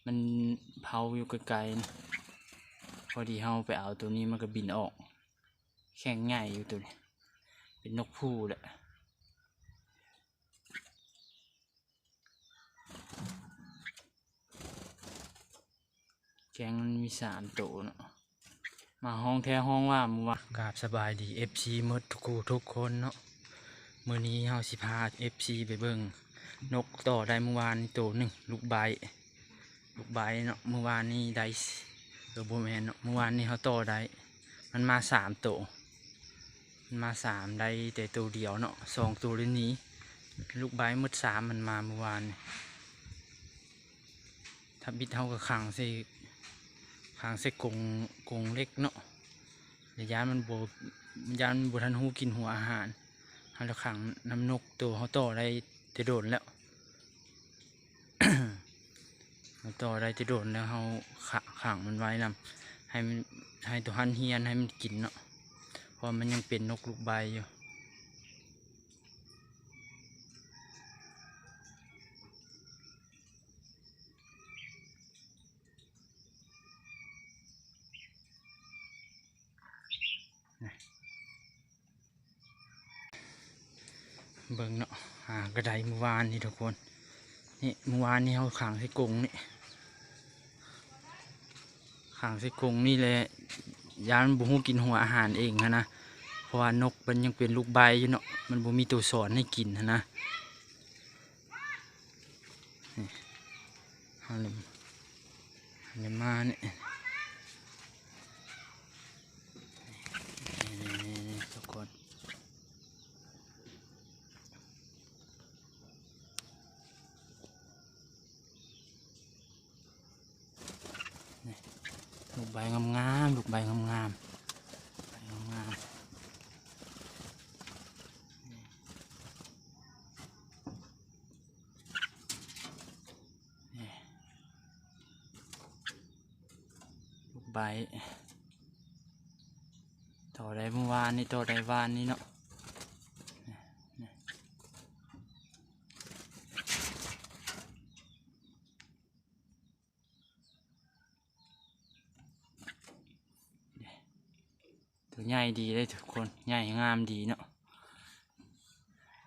ມັນເຜົາຢູ່ໄກໆ ພໍດີເຮົາໄປເອົາໂຕນີ້ ມັນກໍບິນອອກ. ແຂ້ງໃຫຍ່ຢູ່ໂຕນີ້ ເປັນນົກພູແຫຼະ. ແກ້ງມັນມີສາມໂຕເນາະ ມາຮ້ອງແທ້ຮ້ອງວ່າມື້ວານ. ກາບສະບາຍດີ ເອັຟຊີ ໝົດທຸກຜູ້ທຸກຄົນເນາະ. ມື້ນີ້ເຮົາຊິພາ ເອັຟຊີ ໄປເບິ່ງນົກຕໍ່ໄດ້ມື້ວານນີ້ໂຕໜຶ່ງ ລູກໄບ. ລູກໄບເນາະ ມື້ວານນີ້ໄດ້ ເອີ ບໍ່ແມ່ນເນາະ ມື້ວານນີ້ເຮົາຕໍ່ໄດ້ ມັນມາສາມໂຕ ມັນມາສາມ ໄດ້ແຕ່ໂຕດຽວເນາະ ສອງໂຕເລີຍໜີ. ລູກໄບໝົດສາມ ມັນມາມື້ວານນີ້. ທຳອິດເຮົາກໍຂັງໃສ່ ຂັງໃສ່ກົງ ກົງເຫຼັກເນາະ ແລະ ຢ້ານມັນບໍ່ ຢ້ານມັນບໍ່ທັນຮູ້ກິນຫົວອາຫານ. ເຮົາລະຂັງນຳນົກໂຕເຮົາຕໍ່ໄດ້ແຕ່ດົນແລ້ວ ເຮົາຕໍ່ໄດ້ແຕ່ດົນແລ້ວ ເຮົາ ຂະ ຂັງມັນໄວ້ນຳ ໃຫ້ມັນ ໃຫ້ໂຕຫັ້ນຮຽນໃຫ້ມັນກິນເນາະ ເພາະວ່າມັນຍັງເປັນນົກລູກໄບຢູ່. ເບິ່ງເນາະ ຫາກະໄດ້ມື້ວານນີ້ທຸກຄົນ. ນີ້ ມື້ວານນີ້ເຮົາຂັງໃສ່ກົງນີ້ ຂັງໃສ່ກົງນີ້ແຫຼະ ຢ້ານມັນບໍ່ຮູ້ກິນຫົວອາຫານເອງຫັ້ນນະ ເພາະວ່ານົກມັນຍັງເປັນລູກໄບຢູ່ເນາະ ມັນບໍ່ມີໂຕສອນໃຫ້ກິນຫັ້ນນະ. ນີ້ ເຮົາເລີ່ມ ເລີ່ມມານີ້ ນີ້ໆໆ ທຸກຄົນ ນີ້ ລູກໃບງາມໆ ລູກໃບງາມໆ ໃບງາມໆ. ນີ້ ລູກໃບ ຕໍ່ໄດ້ມື້ວານນີ້ ຕໍ່ໄດ້ວານນີ້ເນາະ. ນີ້ ນີ້ ໂຕໃຫຍ່ດີເດ້ທຸກຄົນ ໃຫຍ່ງາມດີເນາະ.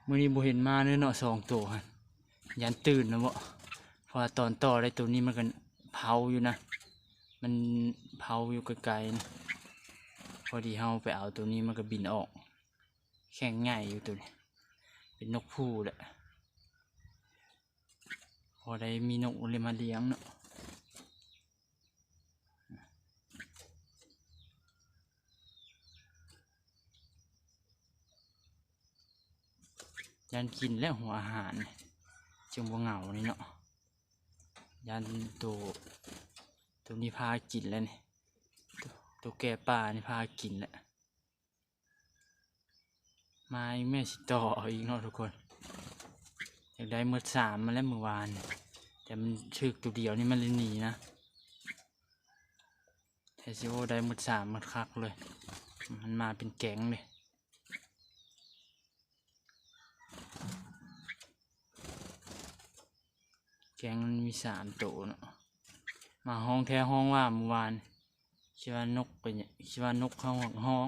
ມື້ນີ້ບໍ່ເຫັນມາເລີຍເນາະ ສອງໂຕຫັ້ນ ຢ້ານຕື່ນນະເບາະ ເພາະວ່າຕອນຕໍ່ໄດ້ໂຕນີ້ມັນກໍເຜົາຢູ່ນະ ມັນເຜົາຢູ່ໄກໆນະ ພໍດີເຮົາໄປເອົາໂຕນີ້ ມັນກໍບິນອອກ. ແຂ້ງໃຫຍ່ຢູ່ໂຕນີ້ ເປັນນົກພູແຫຼະ. ພໍໄດ້ມີນົກເລີຍມາລ້ຽງເນາະ ຢ້ານກິນແລ້ວຫົວອາຫານ ຈຶ່ງບໍ່ເຫງົານີ້ເນາະ. ຢ້ານໂຕ ໂຕນີ້ພາກິນແລ້ວນີ້ ໂຕ ໂຕແກ່ປ່ານີ້ພາກິນແລ້ວ. ມາອີກ ແມ່ຊິຕໍ່ເອົາອີກເນາະທຸກຄົນ. ຢາກໄດ້ໝົດສາມມາແລ້ວມື້ວານ ແຕ່ມັນຖືກໂຕດຽວນີ້ມັນເລີຍໜີນະ. ແທ້ຊິ ໂອ້ ໄດ້ໝົດສາມ ໝົດຄັກເລີຍ ມັນມາເປັນແກັງເດ້. ແກ້ງມັນມີສາມໂຕເນາະ ມາຮ້ອງແທ້ຮ້ອງວ່າມື້ວານ ຄິດວ່ານົກເປັນຫຍັງ ຄິດວ່ານົກເຮົາຮ້ອງ.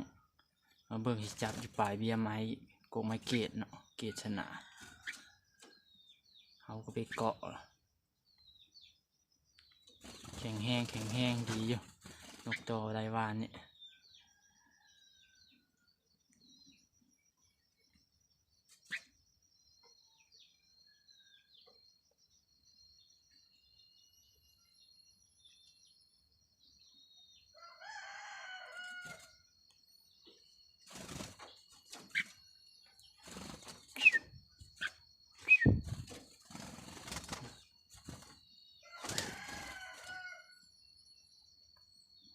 ມາເບິ່ງ ຊິຈັບຢູ່ປາຍເບ້ຍໄມ້ ກົກໄມ້ເກດເນາະ ເກດຊະນາ ເຮົາກໍໄປເກາະ. ແຂງແຮງ ແຂງແຮງດີຢູ່ ນົກຕໍ່ໄດ້ວານນີ້.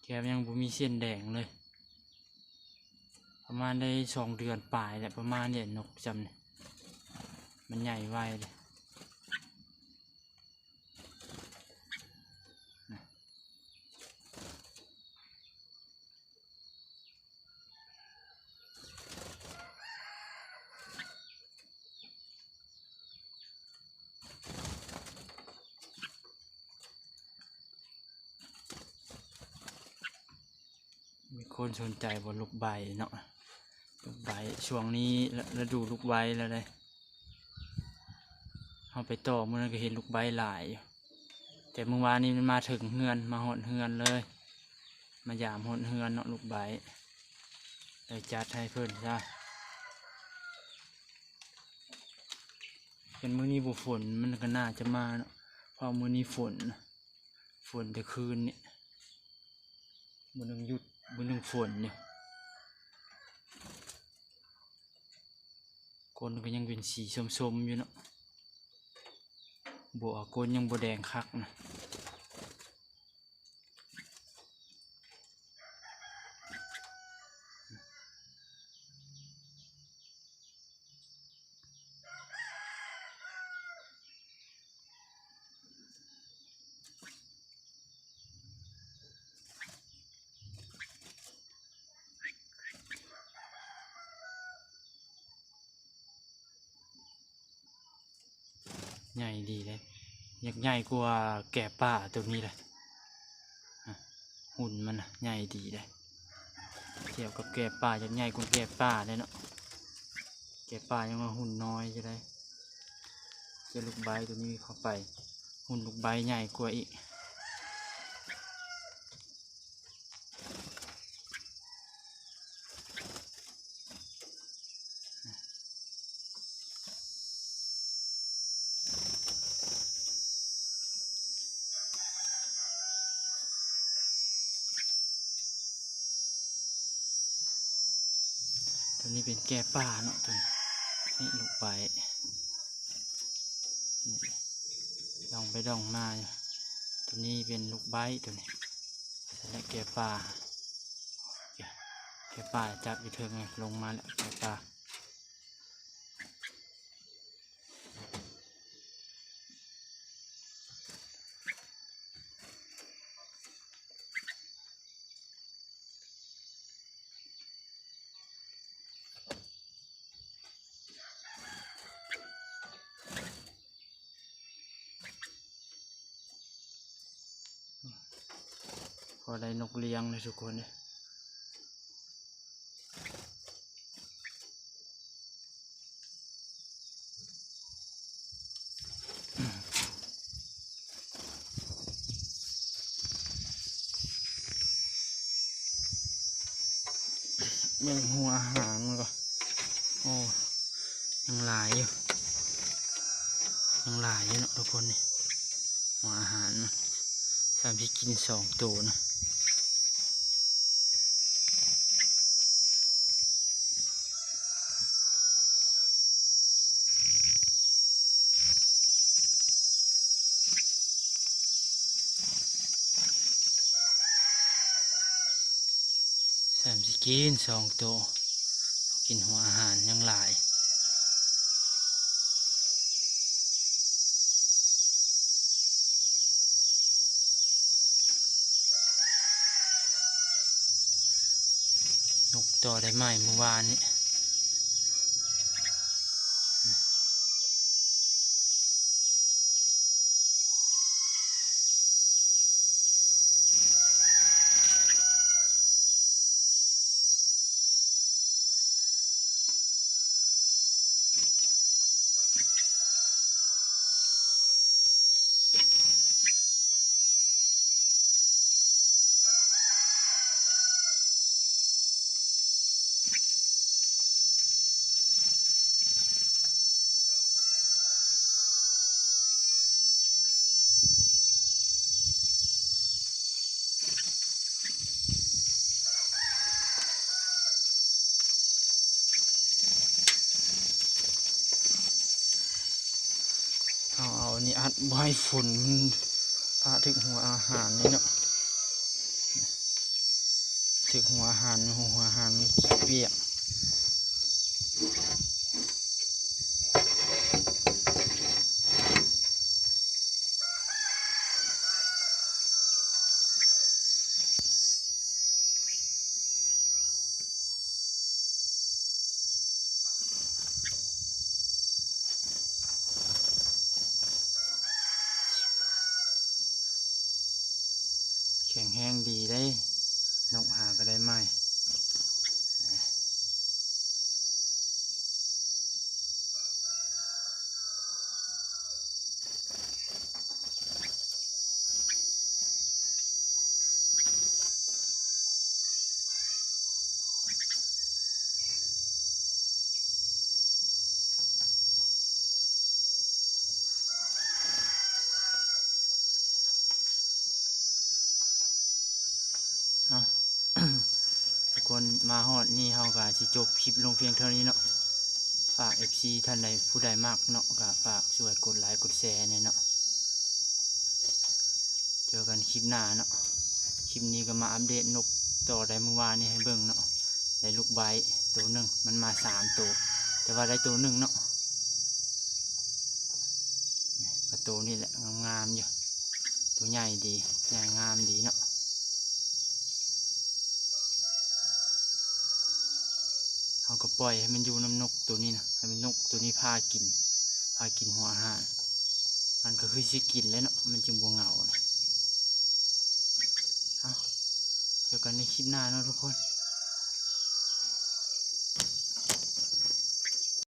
ແຖມຍັງບໍ່ມີເສັ້ນແດງເລີຍ ປະມານໄດ້ສອງເດືອນປາຍແລ້ວ ປະມານນີ້ ນົກຈຳນີ້ ມັນໃຫຍ່ໄວເດ້. ແ ມີຄົນສົນໃຈບໍ່ ລູກໃບ້ເນາະ? ລູກໃບ້ ຊ່ວງນີ້ລະ ລະດູລູກໃບ້ແລ້ວເດ້. ເຮົາໄປຕໍ່ມື້ນັ້ນກໍເຫັນລູກໃບ້ຫຼາຍຢູ່ ແຕ່ມື້ວານນີ້ມັນມາເຖິງເຮືອນ ມາຮອດເຮືອນເລີຍ ມາຢາມຮອດເຮືອນເນາະ ລູກໃບ້ ເລີຍຈັດໃຫ້ເພິ່ນຊະ. ຄັນມື້ນີ້ບໍ່ຝົນ ມັນກໍໜ້າຈະມາເນາະ ເພາະມື້ນີ້ຝົນ ຝົນແຕ່ຄືນນີ້ ມື້ໜຶ່ງຢຸດ ມື້ໜຶ່ງຝົນຢູ່. ກົ້ນກໍຍັງເປັນສີສົ້ມໆຢູ່ເນາະ ບົວ ອາ ກົ້ນຍັງບໍ່ແດງຄັກນະ. ໃຫຍ່ດີເດ້ ຢາກໃຫຍ່ກວ່າແກະປ່າໂຕນີ້ແຫຼະ ຫະ ຫຸ່ນມັນນະໃຫຍ່ດີເດ້. ທຽບກັບແກະປ່າ ຢາກໃຫຍ່ກວ່າແກະປ່າເດ້ເນາະ ແກະປ່າຍັງວ່າຫຸ່ນນ້ອຍຢູ່ເດ້. ເຈົ້າລູກໃບ້ໂຕນີ້ເຂົ້າໄປ ຫຸ່ນລູກໃບ້ໃຫຍ່ກວ່າອີກ. ໂຕນີ້ເປັນແກະປ່າເນາະ ໂຕນີ້ ນີ້ລູກໃບ້ ນີ້ ດອງໄປດອງມາຢູ່. ໂຕນີ້ເປັນລູກໃບ້ ໂຕນີ້ ແລະ ແກະປ່າ ແກະປ່າຈັບຢູ່ເທິງ ລົງມາແລ້ວ ແກະປ່າ. ພໍໄດ້ນົກລ້ຽງເດ້ທຸກຄົນເດ້. ເບິ່ງຫົວອາຫານມັນກໍ ໂອ້ ຍັງຫຼາຍຢູ່ ຍັງຫຼາຍຢູ່ເນາະທຸກຄົນນີ້ ຫົວອາຫານມັນ ສ່ຳຊິກິນສອງໂຕນະ. ສ່ຳຊິກິນສອງໂຕ ກິນຫົວອາຫານຍັງຫຼາຍ. ນົກຕໍ່ໄດ້ໃໝ່ມື້ວານນີ້ ເຮົາເອົາອັນນີ້ອັດບໍ່ໃຫ້ຝົນມັນປະຖືກຫົວອາຫານນີ້ເນາະ ຖືກຫົວອາຫານ ຫົວອາຫານມັນປຽກ. ແຂງແຮງດີເດ້. ນົກຫາກໍໄດ້ໃໝ່. ເອົາ ທຸກຄົນ ມາຮອດນີ້ເຮົາກໍຊິຈົບຄລິບລົງພຽງເທົ່ານີ້ເນາະ. ຝາກເອັຟຊີທ່ານໃດຜູ້ໃດມັກເນາະ ກໍຝາກຊ່ວຍກົດໄລກົດແຊແດ່ເນາະ. ເຈີກັນຄລິບໜ້າເນາະ. ຄລິບນີ້ກໍມາອັບເດດນົກຕໍ່ ໄດ້ມື້ວານນີ້ໃຫ້ເບິ່ງເນາະ ໄດ້ລູກໄບໂຕໜຶ່ງ ມັນມາສາມໂຕ ແຕ່ວ່າໄດ້ໂຕໜຶ່ງເນາະ. ກໍໂຕນີ້ແຫຼະ ງາມໆຢູ່ ໂຕໃຫຍ່ດີ ໃຫຍ່ງາມດີເນາະ. ເຮົາກໍປ່ອຍໃຫ້ມັນຢູ່ນຳນົກໂຕນີ້ນະ ໃຫ້ມັນ ນົກໂຕນີ້ພາກິນ ພາກິນຫົວອາຫານ ມັນກໍຄືຊິກິນແຫຼະເນາະ ມັນຈຶ່ງບໍ່ເຫງົານະ. ເອົາ ເຈີກັນໃນຄລິບໜ້າເນາະທຸກຄົນ.